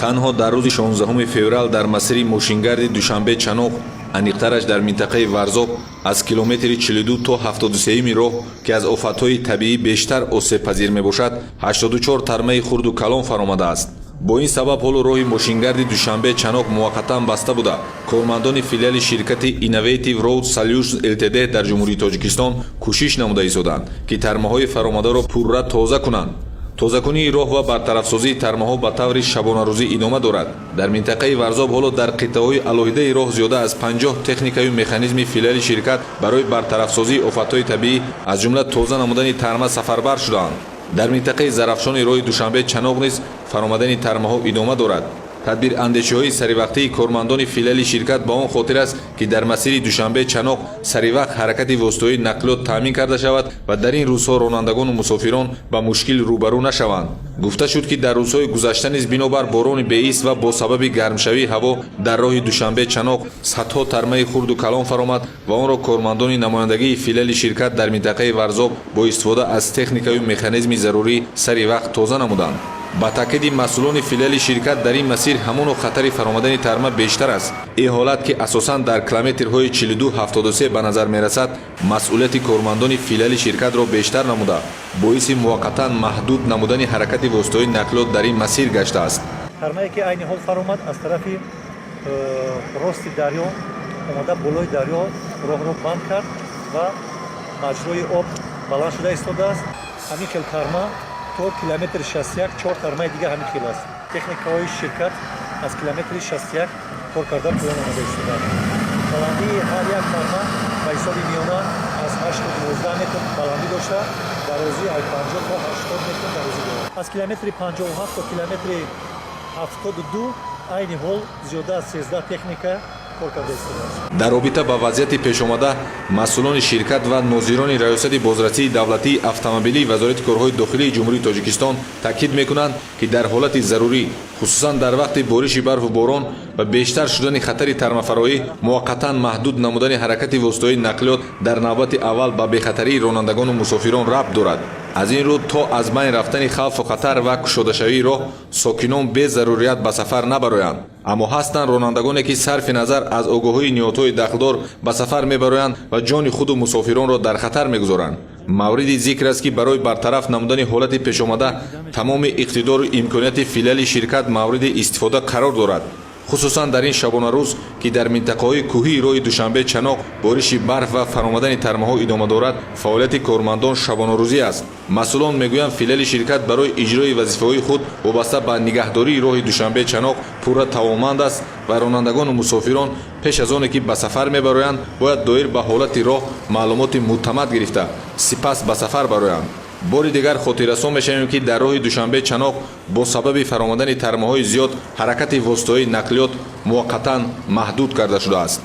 Танҳо дар рӯзи 16 феврал дар масири мошингарди Душанбе Чаноқ, аниқтараш дар минтақаи Варзоб, аз километри 42 то 73-ми роҳ, ки аз офатҳои табиӣ бештар осебпазир мебошад, 84 тармаи хурду калон фаромадааст. Бо ин сабаб ҳоло роҳи мошингарди Душанбе Чаноқ муваққатан баста буда, кормандони филиали ширкати Innovative Road Solutions Ltd дар Ҷумҳурии Тоҷикистон кӯшиш намуда истоданд, ки тармаҳои фаромадаро пурра тоза кунанд. Тозакунии роҳ ва бартарафсозии тармаҳо ба таври шабонарӯзӣ идома дорад. Дар минтақаи Варзоб ҳоло дар қитъаҳои алоҳидаи роҳ зиёда аз 50 техникаю механизми филиали ширкат барои бартарафсозии офатҳои табиӣ, аз ҷумла тоза намудани тарма, сафарбар шудаанд. Дар минтақаи Зарафшони роҳи Душанбе Чаноқ низ фаромадани тармаҳо идома дорад. Тадбирандешиҳои саривақтии кормандони филиали ширкат ба он хотир аст, ки дар масири Душанбе Чаноқ саривақт ҳаракати воситаҳои нақлиёт таъмин карда шавад ва дар ин рӯзҳо ронандагону мусофирон ба мушкил рӯбарӯ нашаванд. Гуфта шуд, ки дар рӯзҳои гузашта низ бинобар борони беист ва бо сабаби гармшавии ҳаво дар роҳи Душанбе Чаноқ садҳо тармаи хурду калон фаромад ва онро кормандони намояндагии филиали ширкат дар минтақаи Варзоб бо истифода аз техникаю механизми зарурӣ сари вақт тоза намуданд. Ба таъкиди масъулони филиали ширкат, дар ин масир ҳамоно хатари фаромадани тарма бештар аст. Ин ҳолат, ки асосан дар километрҳои 42-73 ба назар мерасад, масъулияти кормандони филиали ширкатро бештар намуда, боиси муваққатан маҳдуд намудани ҳаракати воситаҳои нақлиёт дар ин масир гаштааст. Тармае, ки айни ҳол фаромад, аз тарафи рости дарё омада, болои дарё роҳро банд кард ва маҷрои об баланд шуда истодааст. Ҳамин хел тарма то километри 61, чор тармаи дига ҳамин хел аст. Техникаҳои ширкат аз километри 61 кор карда поён омада истодаанд. Баландии ҳар як тарма ба ҳисоби миёна аз 8 то 12 метр баландӣ дошта, дарозӣ аз 50 то 80 метр дарозӣ дорад. Аз километри 57 то километри 72 айни ҳол зиёда аз 13 техника кор карда истодааст. Дар робита ба вазъияти пешомада масъулони ширкат ва нозирони Раёсати бозрасии давлатии автомобилии Вазорати корҳои дохилии Ҷумҳурии Тоҷикистон таъкид мекунанд, ки дар ҳолати зарурӣ, хусусан дар вақти бориши барфу борон ва бештар шудани хатари тармафароӣ, муваққатан маҳдуд намудани ҳаракати воситаҳои нақлиёт дар навбати аввал ба бехатарии ронандагону мусофирон рабт дорад. Аз ин рӯ, то аз байн рафтани хавфу хатар ва кушодашавии роҳ сокинон безарурият ба сафар набароянд. Аммо ҳастанд ронандагоне, ки сарфи назар аз огоҳии ниҳодҳои дахлдор ба сафар мебароянд ва ҷони худу мусофиронро дар хатар мегузоранд. Мавриди зикр аст, ки барои бартараф намудани ҳолати пешомада тамоми иқтидору имконияти филиали ширкат мавриди истифода қарор дорад, хусусан дар ин шабонарӯз, ки дар минтақаҳои кӯҳии роҳи Душанбе Чаноқ бориши барф ва фаромадани тармаҳо идома дорад. Фаъолияти кормандон шабонарӯзӣ аст. Масъулон мегӯянд, филиали ширкат барои иҷрои вазифаҳои худ вобаста ба нигаҳдории роҳи Душанбе Чаноқ пурра тавонманд аст ва ронандагону мусофирон пеш аз оне ки ба сафар мебароянд, бояд доир ба ҳолати роҳ маълумоти мӯътамад гирифта, сипас ба сафар бароянд. Бори дигар хотиррасон мешавем, ки дар роҳи Душанбе Чаноқ бо сабаби фаромадани тармаҳои зиёд ҳаракати воситаҳои нақлиёт муваққатан маҳдуд карда шудааст.